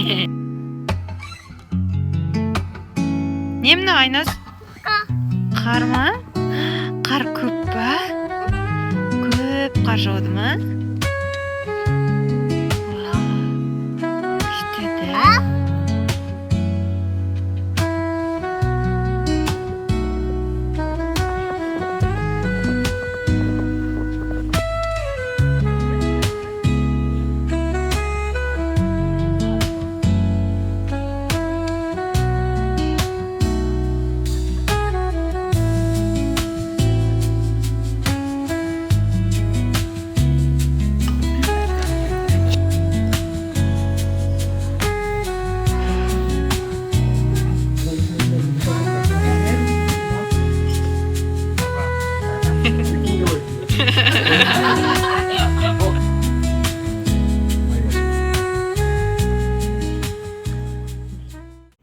Не мынау, Айназ? Қар ма? Қар көп па? Көп қар жауды ма? Вау, күшті да.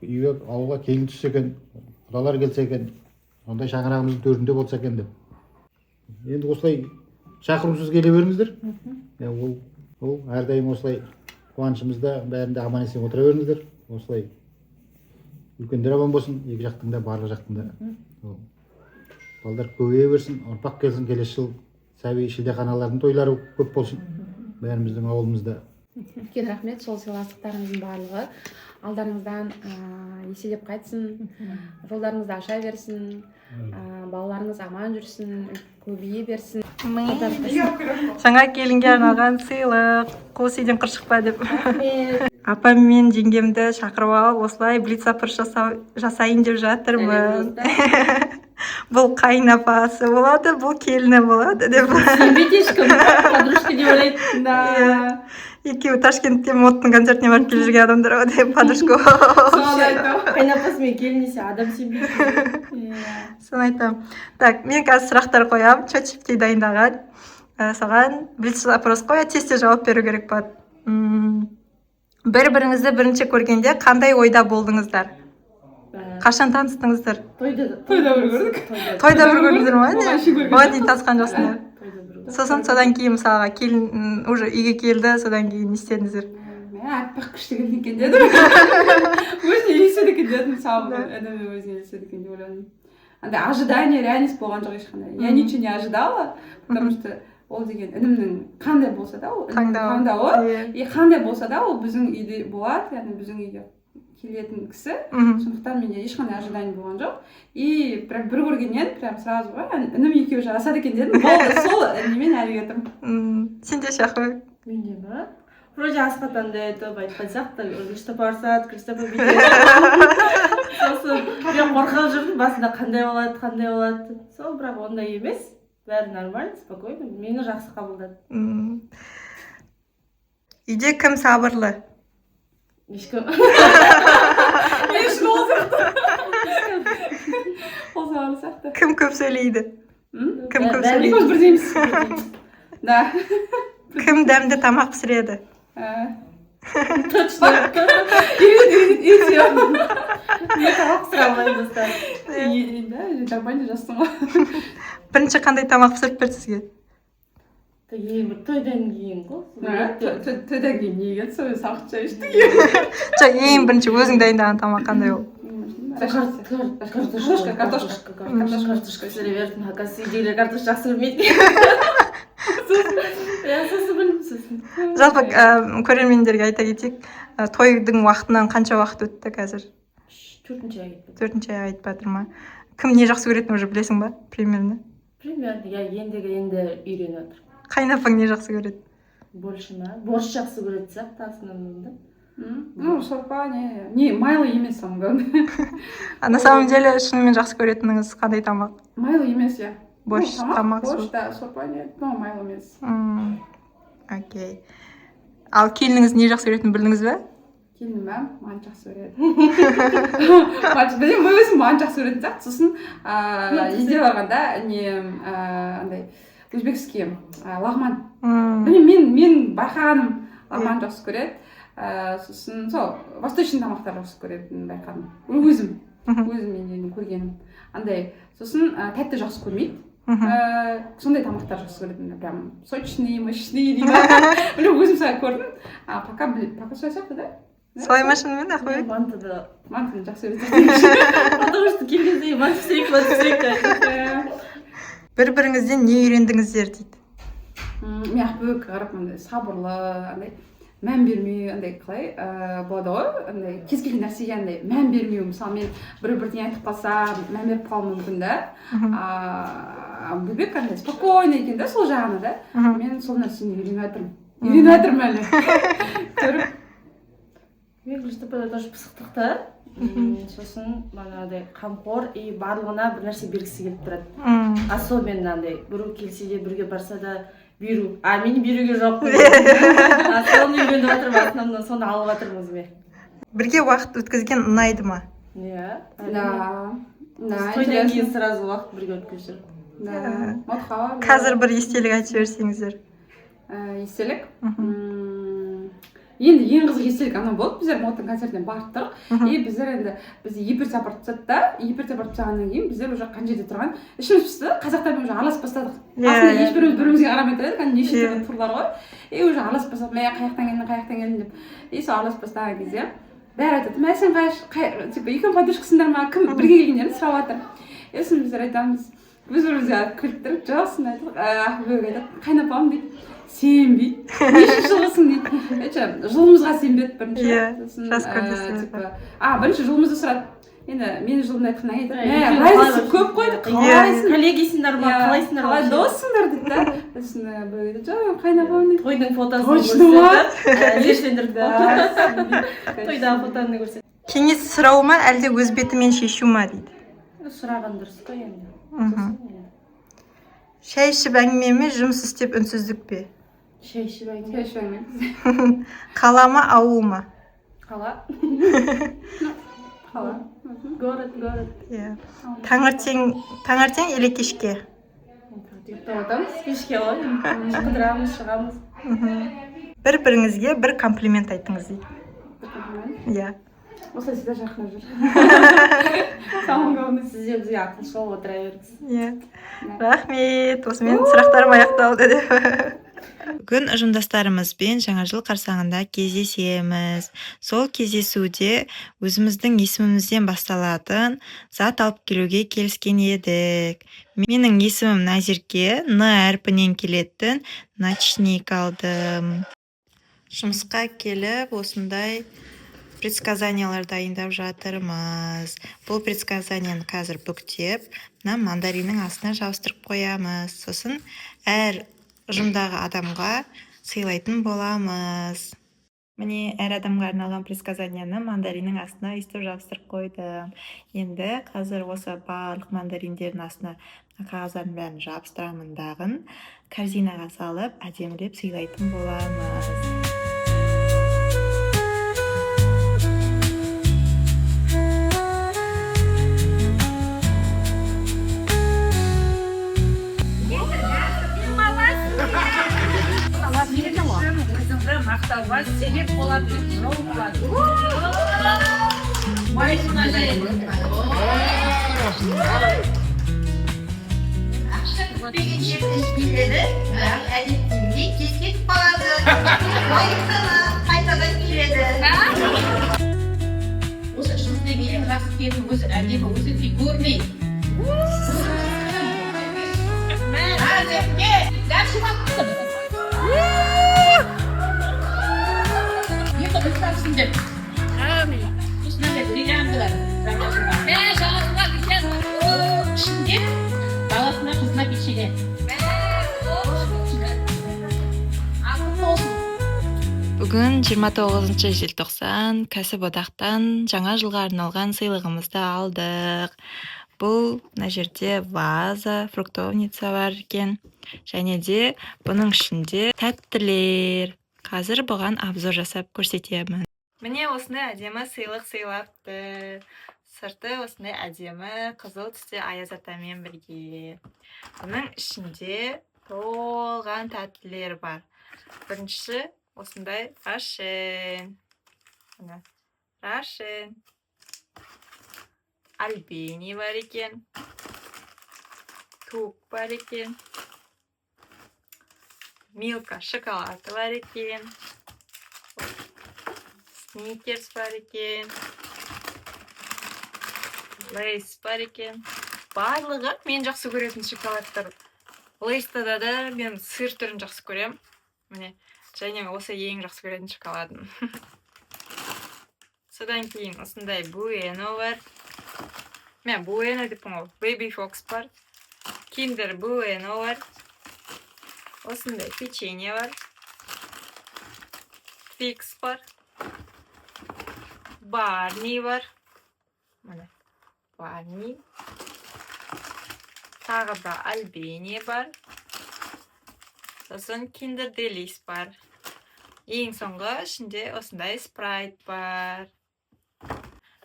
Үйге, ауылға келін түссе екен, құдалар келсе екен, ондай шаңырағымыздың төрінде болса екен деп. Енді осылай шақырусыз келе беріңіздер. Иә, ол әрдайым осылай қуанышымызда, бәрінде аман есен отыра беріңіздер. Осылай үлкендер аман болсын, екі жақтың да, барлық жақтың да. Ол балдар көбейе берсін, ұрпақ келсін. Келесі жыл сәби шілдеханалардың тойлары көп болсын бәріміздің ауылымызда. Үлкен рахмет. Сол сыйластықтарыңыздың барлығы алдарыңыздан еселеп қайтсын, жолдарыңызды аша берсін, балаларыңыз аман жүрсін, көбейе берсін. Жаңа келінге арналған сыйлық, қос үйден құр шықпа деп. Апам мен жеңгемді шақырып алып, осылай блиц опрос жасайын деп жатырмын. Бұл қайын апасы болады, бұл келіні болады деп. Сенбейді ешкім, подружка деп ойлайды да. Иә. Екеуі Ташкентте Моттың концертіне барып келе жүрген адамдар ғой деп, подружка. Соны айтамын, қайынапасы мен келін десе, адам сенбейді. Иә. Соны айтамын. Так, мен қазір сұрақтар қоямын, чат дайындаған. Соған блиц опрос қой, тез тез жауап беру керек болады. Бір біріңізді бірінші көргенде қандай ойда болдыңыздар? Қашан таныстыңыздар? Тойда. Тойда бір көрдік. Тойда бір көрдіңдер ма, не? Оған шейін көрген. Оған дейін танысқан жоқсыңдар? Тойда бір көрдік. Сосын содан кейін, мысалға, келін уже үйге келді, содан кейін не істедіңіздер? Мә, аппақ күшті келін екен дедім, өзіне елеседі екен дедім. Мысалы, ініме өзіне елеседі екен деп ойладым. Андай ожидание реальность болған жоқ ешқандай. Я ничего не ожидала, потому что ол деген інімнің қандай болса да, ол інімнің таңдауы. Таңдауы. Иә. И қандай болса да, ол біздің үйде болады, яғни біздің үйге келетін кісі. Сондықтан менде ешқандай ожидание болған жоқ. И прям бір көргеннен прям сразу ғой, інім екеуі жарасады екен дедім, болды, сол немен әрі кеттім. Сенде, Шахбек? Менде ма? Вроде Асхат андай айтып айтқан сияқты, Кристофер Кристофер бүйтеді. Сосын мен қорқып жүрдім басында, қандай болады, қандай болады деп. Сол, бірақ ондай емес, бәрі нормально, спокойно, мені жақсы қабылдады. Үйде кім сабырлы? Ешкім. Мен үшін ол сияқты, ол сабырлы сияқты. Кім көп сөйлейді? М? Кім көп Бәрі- сөйлейді? Екеуміз бірдейміз да. Кім дәмді тамақ пісіреді? Точно. Үйрет. Мен тамақ пісіре алмаймын, достар. Да, нормально, жассың ғой. Бірінші қандай тамақ пісіріп берді сізге? Ең бір тойдан кейін ғой. Тойдан кейін не келді, сонымен сабақ шай іштік. Жоқ, ең бірінші өзің дайындаған тамақ қандай ол? Картошка, картошка. Картошка пісіре бердім. Оказывается, үйдегілер картошка жақсы көрмейді. Иә, сосын білдім сосын. Жалпы, көрермендерге айта кетейік, тойдың уақытынан қанша уақыт өтті қазір? Төртінші ай кетті. Төртінші ай айтып жатыр ма? Кім не жақсы көретінін уже білесің ба примерно? Примерно, иә, ендігі енді үйреніп жатыр. Қайынапаң не жақсы көреді? Больше ма, борщ жақсы көретін сияқты основном да. Ну, сорпа, не майлы емес, самое главное. А на самом деле шынымен жақсы көретініңіз қандай тамақ? Майлы емес, иә. Борщ. Ну, тамақ борщ сол. Да, сорпа не, но майлы емес. Окей, ал келініңіз не жақсы көретінін білдіңіз бе? Келінім ба? Манты жақсы көреді. Манты, білемін, өзім манты жақсы көретін сияқты. Сосын елде барғанда не, андай өзбекский лағман. Білмеймін, мен байқағаным, лағман жақсы көреді. Сосын сол восточный тамақтар жақсы көретінін байқадым өзім. Өзім мен көргенім андай. Сосын тәтті жақсы көрмейді. Сондай тамақтар жақсы көретінін, прям сочный, мощный дейді ма, білмеймін, өзім солай көрдім. А пока солай сияқты да. Солай ма шынымен, Ақбөбек? Мантыды. Мантыны жақсы көреді. Потому что келген сайын манты пісірейік, манты пісірейік деп. Бір біріңізден не үйрендіңіздер дейді. Мен Ақбөбекке қарап мындай сабырлы, андай мән бермеу, андай қалай болады ғой, андай кез келген нәрсеге андай мән бермеу. Мысалы, мен біреу бірдеңе айтып қалса, мән беріп қалуым мүмкін да. А Бөбек андай спокойный екен да сол жағына да. Мен сол нәрсені үйреніп жатырмын, үйреніп жатырмын әлі көріп. Мен Гүлшат тоже пысықтық та. Сосын манағыдай қамқор и барлығына бір нәрсе бергісі келіп тұрады. Особенно андай біреу келсе де, біреуге барса да беру, а мен беруге жоқпын. А соны үйреніп жатырмын, основном соны алып жатырмын өзіме. Бірге уақыт өткізген ұнайды ма? Иә. Да. Тойдан кейін сразу уақыт бірге өткізіп жүр. Да, Модқа. Қазір бір естелік айтып жіберсеңіздер. Естелік. Енді ең қызық естелік анау болды: біздер Моттың концертіне барып тұрық. И біздер енді бізді Египетте апарып тастады да. Египетте апарып тастағаннан кейін біздер уже қана жерде тұрған ішіміз пісті, қазақтармен уже араласып бастадық. Басында ешбіріміз бір бірімізге қарамай тұр едік, ана неше түрлі турлар ғой. И уже араласып бастадық, мә, қай жақтан келдің, қай жақтан келдің деп. И сол араласып бастаған кезде бәрі айтады: мә, сен қай, типа, екеуің подружкасыңдар ма, кім бірге келгендерін сұрап жатыр. И сосын біздер айтамыз, біз бір бірімізге күліп тұрып, жоқ, сосын айттық, Ақбөбек айтады: қайынапам дейді, сенбейді, нешінші жылғысың дейді. Короче, жылымызға сенбеді бірінші. Сосын Жас көрінесің. Типа, а бірінші жылымызды сұрады. Енді менің жылымды айтқаннан кейін айтады: Екеуің мә, разница қалай көп қой, вообще? Қалайсың? Коллегисіңдер ма, Иә, қалайсыңдар қалай вообще? доссыңдар дейді да. Сосын біреу айтады: жоқ, қайынапам дейді. Тойдың фотосын Точно ма? көрсетіп, сендірді. Да. Тойдағы фотоны көрсетіп. Кеңес сұрау ма, әлде өз бетімен шешу ма дейді. Сұраған дұрыс қой енді. Мхм. Сосын енді. Шай ішіп әңгіме ме, жұмыс істеп үнсіздік пе? Шай ішіп әңгіме. Шай ішіп әңгіме. Қала ма, ауыл ма? Қала. Қала. Город, город. Иә, таңертең или кешке? Ұйықтап жатамыз. Кешке ғой енді, қыдырамыз, шығамыз. Бір біріңізге бір комплимент айтыңыз дейді. Бір комплимент. Иә. Осылай всегда жақын жүр. Самое главное. Сіз де бізге ақылшы болып отыра беріңіз. Иә, рахмет, осымен сұрақтарым аяқталды деп. Бүгін ұжымдастарымызбен жаңа жыл қарсаңында кездесеміз. Сол кездесуде өзіміздің есімімізден басталатын зат алып келуге келіскен едік. Менің есімім Назерке, Н әрпінен келетін ночник алдым. Жұмысқа келіп, осындай предсказаниялар дайындап жатырмыз. Бұл предсказанияны қазір бүктеп, мына мандариннің астына жабыстырып қоямыз. Сосын әр ұжымдағы адамға сыйлайтын боламыз. Міне, әр адамға арналған предсказанияны мандариннің астына өйстіп жабыстырып қойдым. Енді қазір осы барлық мандариндердің астына мына қағаздардың бәрін жабыстырамын дағын, корзинаға салып, әдемілеп сыйлайтын боламыз. Қызыңды мақтауға себеп болатын жол болады. Ақша күтпеген жерден келеді, бірақ әдеттегідей кеш кетіп қалады. Қайтадан келеді. Осы ішіміздегі ең жақсы келін, өзі әдемі, өзі фигурный. Назерке, дальше. Екі ұл тапсын деп. Әмин. Осындай бриллиантылар. Жаңа жылға. Мә, жаңа жылға бриллиант. Ішінде баласына, қызына печенье. Ақылды болсын. Бүгін 29 желтоқсан, кәсіподақтан жаңа жылға арналған сыйлығымызды алдық. Бұл мына жерде ваза, фруктовница бар екен. Және де бұның ішінде тәттілер. Қазір бұған обзор жасап көрсетемін. Міне, осындай әдемі сыйлық сыйлапты. Сырты осындай әдемі қызыл түсте Аяз атамен бірге. Бұның ішінде толған тәттілер бар. Біріншісі осындай Рошен. Міне, Рошен. Альбени бар екен. Тук бар екен. Милка шоколады бар екен. Сникерс бар екен, Лейс бар екен. Барлығы мен жақсы көретін шоколадтар. Лейста да мен сыр түрін жақсы көремін, міне. Және осы ең жақсы көретін шоколадым. Содан кейін осындай Буэно бар. Мен Буэно деппін ғой, Бэби Фокс бар, Киндер Буэно бар, осындай печенье бар, Твикс бар, Барни бар, міне, Барни. Тағы да Альбени бар, сосын Киндер Делис бар. Ең соңғы ішінде осындай Спрайт бар.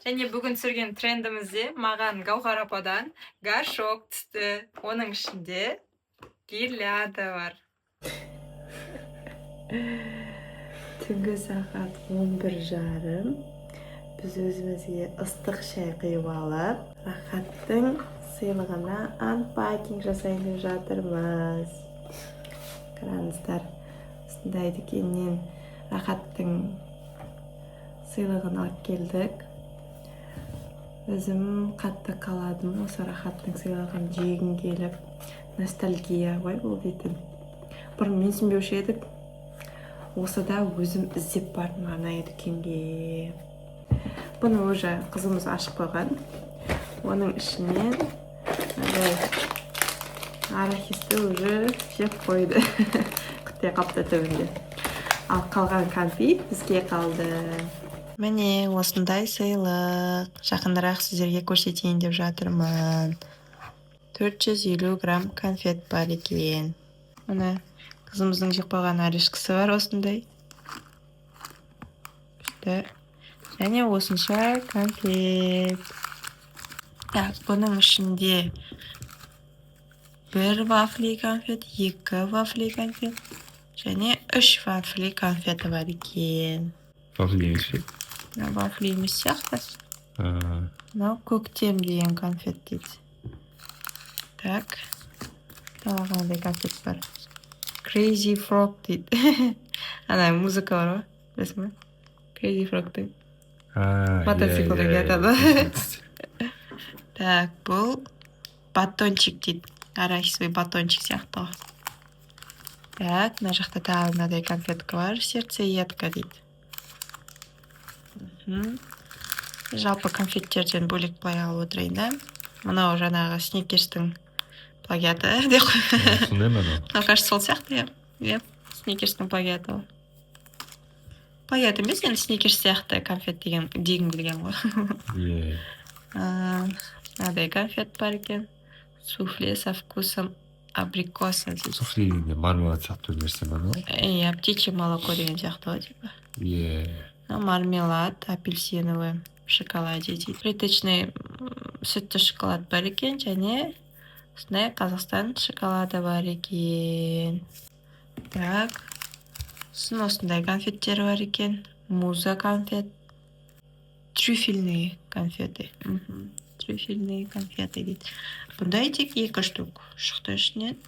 Және бүгін түсірген трендімізде маған Гаухар ападан горшок түсті. Оның ішінде гирлянда бар. Түнгі сағат 11:30. Біз өзімізге ыстық шай құйып алып, Рахаттың сыйлығына unpacking жасайын деп жатырмыз. Қараңыздар, осындай дүкеннен Рахаттың сыйлығын алып келдік. Өзім қатты қаладым осы Рахаттың сыйлығын жегім келіп. Ностальгия ғой бұл дейтін. Бұрын менсінбеуші едік. Осы да өзім іздеп бардым арнайы дүкенге. Бұны уже қызымыз ашып қойған. Оның ішінен мынандай арахисті уже жеп қойды, күте қалыпты түбінде. Ал қалған кәмпит бізге қалды. Міне, осындай сыйлық. Жақынырақ сіздерге көрсетейін деп жатырмын. 450 грамм конфет бар екен. Міне, қызымыздың жеп қойған орешкісі бар осындай күшті. Және осынша конфет. Так, бұның ішінде бір вафли конфет, екі вафли конфет және үш вафли конфеті бар екен. Вафли емес пе? Мынау вафли емес сияқты. А, Мынау «Көктем» деген конфет дейді. Так, тағы қандай конфет бар? Crazy Frog дейді. Ана музыка бар ғой, білесің ба, Crazy Frogтың А, мотоциклда иә, келатады. Есіме түсті. Так, бұл батончик дейді, арахисовый батончик сияқты ғой. Так, мына жақта тағы мынадай конфетка бар, «Сердцеедка» дейді. Жалпы конфеттерден бөлек былай алып отырайын да. Мынау жаңағы Сникерстің плагиаты деп қой. А, сондай ма анау? Мынау, кажется, сол сияқты, иә, Сникерстің плагиаты ғой. Плагиат емес енді, Сникерс сияқты конфет деген дегім келген ғой. Иә. Мынадай конфет бар екен, «Суфле со вкусом абрикоса» дейді. Суфле дегенде мармелад сияқты бір нәрсе ма анау? Иә, «Птичье молоко» деген сияқты ғой типа. Иә. Мынау мармелад апельсиновый в шоколаде дейді. Плиточный сүтті шоколад бар екен және осындай Қазақстан шоколады бар екен. Так, сосын осындай конфеттер бар екен, «Муза» конфет, трюфельные конфеты. Трюфельные конфеты дейді. Бұндай тек екі штук шықты ішінен.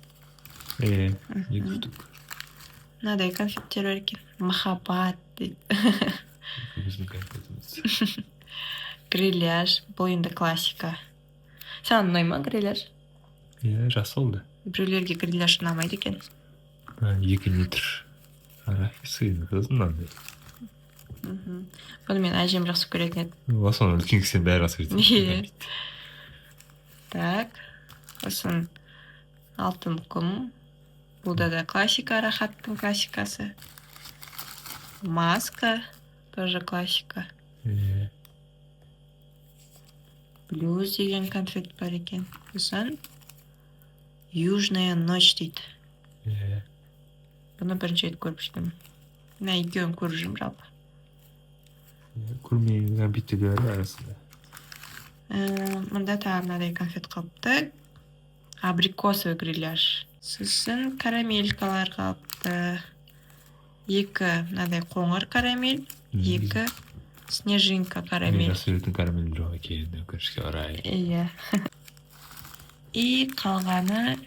Иә, екі штук. Мынадай конфеттер бар екен, «Махаббат» дейді. Біздің конфетіміз. Грильяж, бұл енді классика. Саған ұнай ма грильяж? Иә, жақсы болды. Біреулерге грильяж ұнамайды екен. А, 2 литр арахис, сосын мынандай. Бұны мен әжем жақсы көретін еді. В основном үлкен кісінің бәрі жақсы көреді. Иә. Так, сосын «Алтын құм», бұл да классика, Рахаттың классикасы. «Маска» тоже классика. Иә. «Блюз» деген конфет бар екен. Сосын «Южная ночь» дейді. Иә. Бұны бірінші рет көріп жүрмін. Мына екеуін көріп жүрмін жалпы. Көрмеген кәмпиттер де бар арасында. Мында тағы мынадай конфет қалыпты, абрикосовый грильяж. Сосын карамелькалар қалыпты. Екі мынадай қоңыр карамель, екі «Снежинка» Мен карамель. жақсы көретін карамель жоқ екен, өкінішке орай. Иә, и қалғаны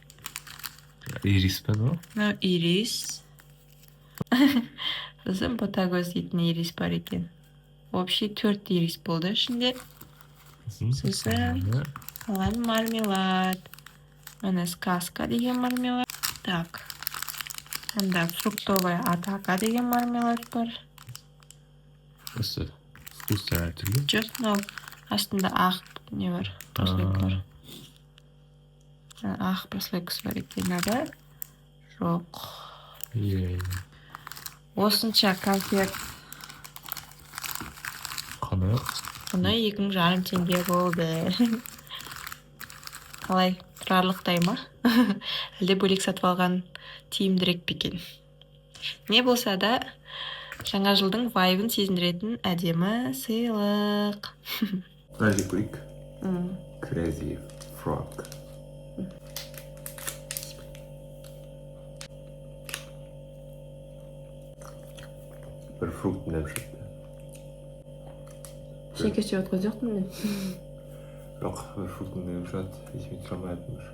Ирис па анау? Мынау ирис. Сосын «Ботагөз» дейтін ирис бар екен. Общий төрт ирис болды ішінде. Сосын қалған мармелад. Міне, «Сказка» деген мармелад. Так, мында «Фруктовая атака» деген мармелад бар. Просто вкустар әртүрлі. Жоқ, мынау астында ақ не бар, прослойка бар. Ақ прослойкасы бар екен, мынада жоқ. Иә. Осынша конфет. Құны? Құны 2500 теңге болды. Қалай, тұрарлықтай ма, әлде бөлек сатып алған тиімдірек пе екен? Не болса да, жаңа жылдың вайбын сезіндіретін әдемі сыйлық. Мына жеп көрейік. Crazy Frog. Бір фрукттың дәмі шығыпты. Шекер жеп отқан жоқпын мен. Жоқ, бір фруктың дәмі шығады, есіме түсіре алмай жатырмын уже.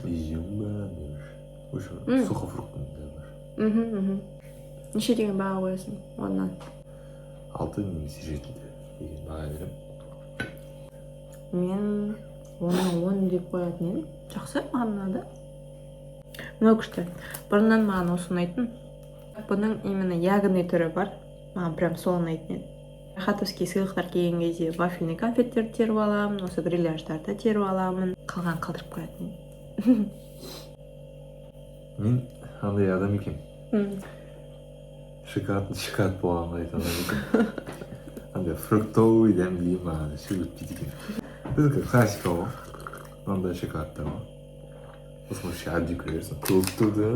Изюм ба, не бір. В общем, сухофруктың дәмі бар. Мхм мхм неше деген баға қоясың 10-нан? 6 немесе 7 деген баға беремін. Мен 10-нан 10 деп қоятын едім. Жақсы, маған ұнады. Мынау күшті. Бұрыннан маған осы ұнайтын. Бұның именно ягодный түрі бар, маған прям сол ұнайтын еді. Рахатовский сыйлықтар келген кезде вафельный конфеттерді теріп аламын, осы грильяждарды теріп аламын, қалғанын қалдырып қоятын едім. Мен андай адам екенмін. Шоколад шоколад болғанға айтатын адам екенмін. Андай фруктовый дәм деймін, маған ше өтпейді екен. Біздікі классика ғой. Мынандай шоколадтар ғой. Осыны ше әбден көре берсің. Көк тудың.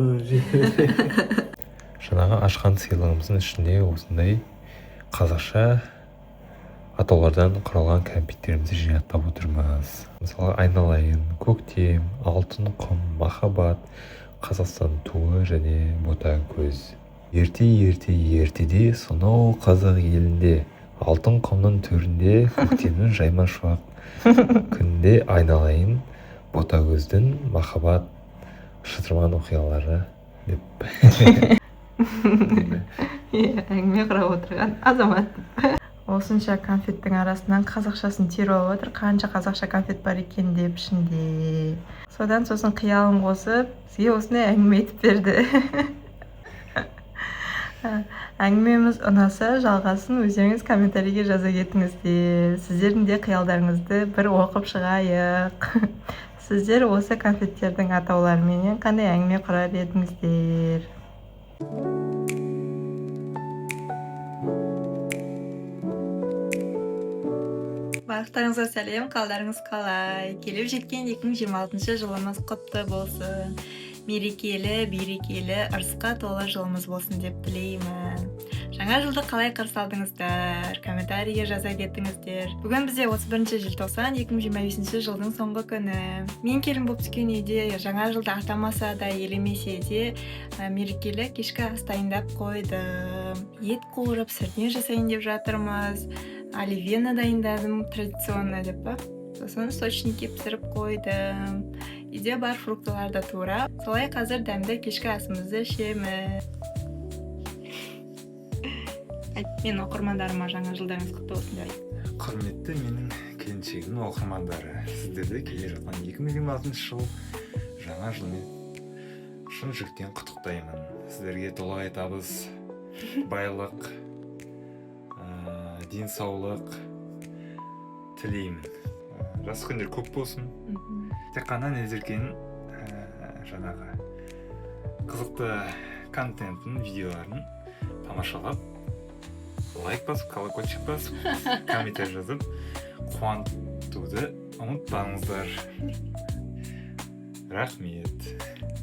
Жаңағы ашқан сыйлығымыздың ішінде осындай қазақша атаулардан құралған кәмпиттерімізді жинақтап отырмыз. Мысалы, «Айналайын», «Көктем», «Алтын құм», «Махаббат», «Қазақстан туы» және «Бота көз». Ерте, ерте, ертеде, сонау қазақ елінде, алтын құмның төрінде, көктемнің жайма шуақ күнінде айналайын Ботагөздің махаббат шытырман оқиғалары деп. Иә, әңгіме құрап отырған азамат. Осынша конфеттің арасынан қазақшасын теріп алып отыр, қанша қазақша конфет бар екен деп ішінде. Содан сосын қиялын қосып, бізге осындай әңгіме айтып берді. Әңгімеміз ұнаса, жалғасын өздеріңіз комментарийге жаза кетіңіздер. Сіздердің де қиялдарыңызды бір оқып шығайық. Сіздер осы конфеттердің атауларыменен қандай әңгіме құрар едіңіздер? Барлықтарыңызға сәлем! Қалдарыңыз қалай? Келіп жеткен 2026 жылымыз құтты болсын! Мерекелі, берекелі, ырысқа толы жылымыз болсын деп тілеймін. Жаңа жылды қалай қарсы алдыңыздар? Комментарийге жаза кетіңіздер. Бүгін бізде 31 желтоқсан, 2025 жылдың соңғы күні. Мен келін болып түскен үйде жаңа жылды атамаса да, елемесе де, мерекелі кешкі ас дайындап қойдым. Ет қуырып, сірне жасайын деп жатырмыз. Оливьені дайындадым, традиционно деп па. Сосын сочники пісіріп қойдым. Үйде бар фруктыларды турап, солай қазір дәмді кешкі асымызды ішеміз. Айт, мен оқырмандарыма жаңа жылдарыңыз құтты болсын деп айт. Құрметті менің келіншегімнің оқырмандары, сіздерді келе жатқан 2026 жыл жаңа жылмен шын жүректен құттықтаймын. Сіздерге толағай табыс, байлық, денсаулық тілеймін. Жас күндер көп болсын. Тек қана Назеркенің жаңағы қызықты контентін, видеоларын тамашалап, лайк басып, колокольчик басып, комментарий жазып, қуантуды ұмытпаңыздар. Рахмет,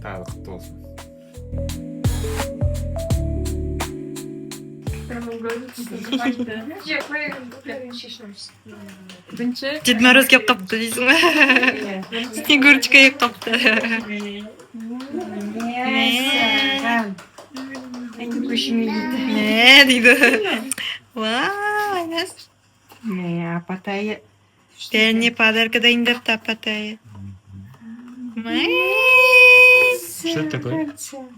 тағы да құтты болсын. Бірінші Дед Мороз келіп қалыпты дейсің ба? Снегурочка келіп қалыпты. Мә дейді. Вау, Айназ. Мә, апатайы. Бәріне подарка дайындапты апатайы. Мә. Что это такое?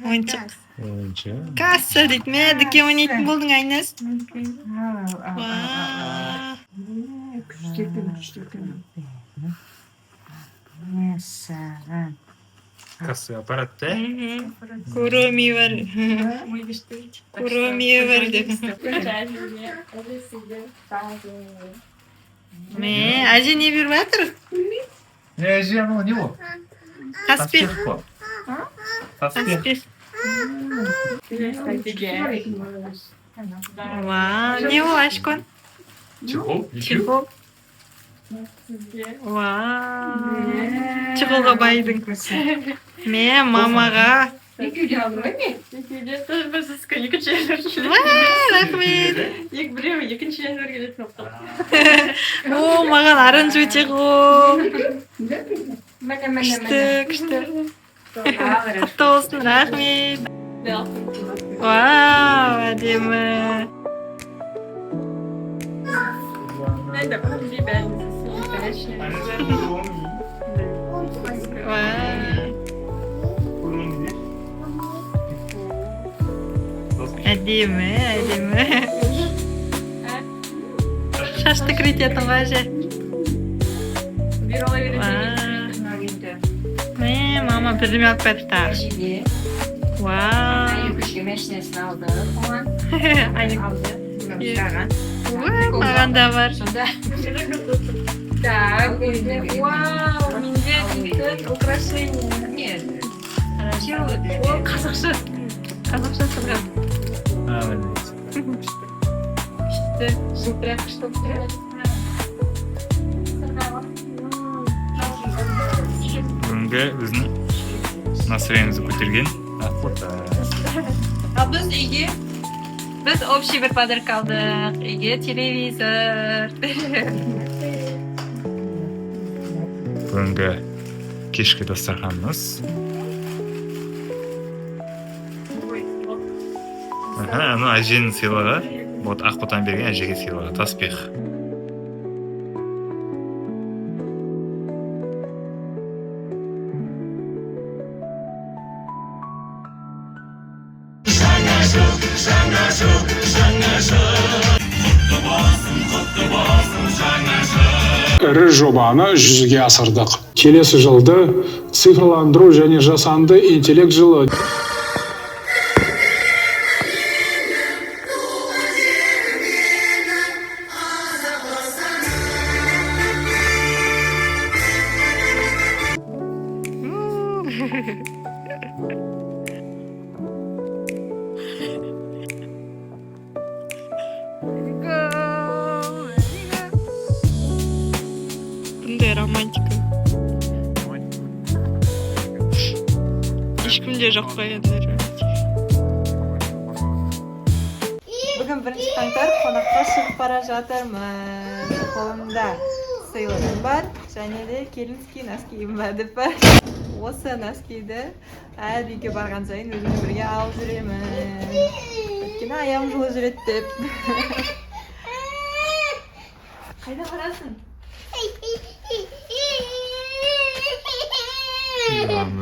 Ойыншық. Ойыншық. Касса дейді. Мә, дүкен ойнайтын болдың, Айназ. Вау. Күшті екен, күшті екен. Мәссаған. Кассовый аппарат та? Куроми бар. Куроми бар деп. Мә, әже не беріп жатыр? Не, әже, анау не ол? Таспих. Қой. Таспих. Таспих. Вау, не ол, Ашкон? Чехол? Чехол. Вау. Чехолға байдың. Мә, мамаға. Екеуден алдың ба не? Екеуден. Екінші Уа, рахмет. Екі біреуі екінші январь келетін болып қалды. О, маған оранжевый чехол. Міне, міне, Күшті, күшті. Құтты болсын, рахмет. Вау, әдемі. Вау. Әдемі, әдемі. Шашты кірететін ғой, әже. Вау. Мә, мама бірдеме алып қайтты тағы. Вау. Екі машинасын алды оған. Айна. Алды. Саған. Уа, маған да бар. Сонда. Так, вау, менде дейтін украшение. Не? Ол қазақша. Қазақша сырға. Күшті. Жылтырақ күшті болып тұр. Бүгінгі біздің настроениемізді көтерген Ақбота. Ал біз үйге біз общий бір подарок алдық. Үйге телевизор. Бүгінгі кешкі дастарханымыз. Аха, анау әженің сыйлығы. Вот Ақботаның берген әжеге сыйлығы. Таспих. Ірі жобаны жүзеге асырдық. Келесі жылды цифрландыру және жасанды интеллект жылы. Бұндай романтика. Ешкімде жоқ қой енді романтика. Бүгін 1 қаңтар, қонаққа шығып бара жатырмын. Қолымда сыйлығым бар және де келінский носкиім бар деп бар. Осы носкиді әр үйге барған сайын өзіммен бірге алып жүремін. Өйткені аяғым жылы жүреді деп. Қайда барасың? Жаным.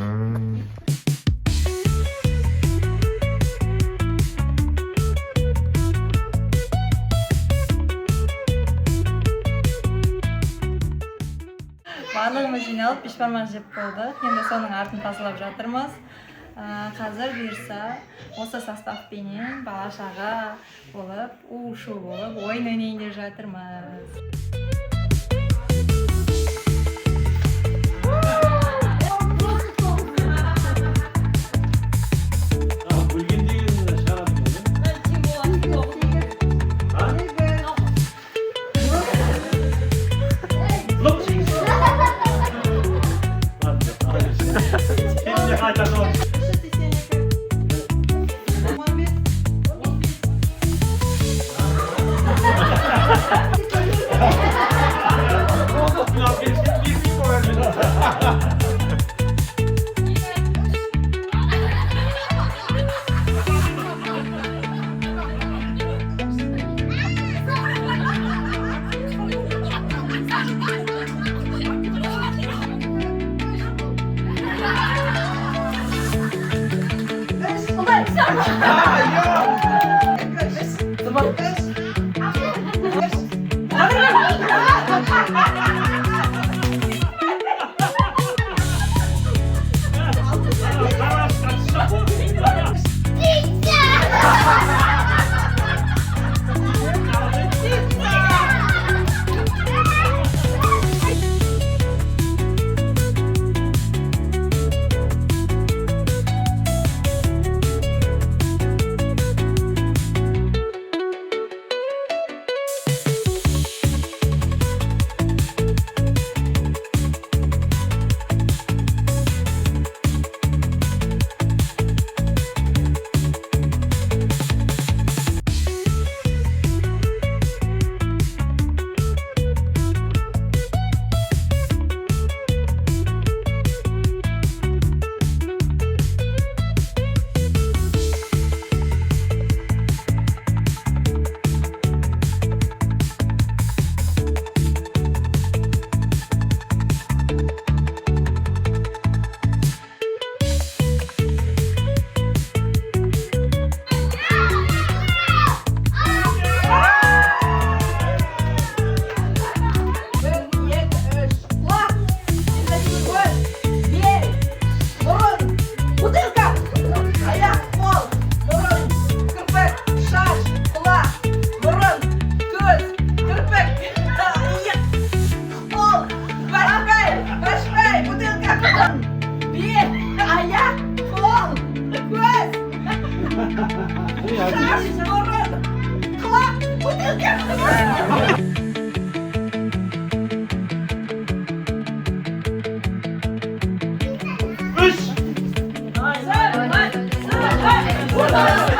Барлығымыз жиналып бешбармақ жеп болдық. Енді соның артын тазалап жатырмыз. Қазір бұйырса осы составпенен бала шаға болып, у шу болып ойын ойнайын деп жатырмыз. Үш.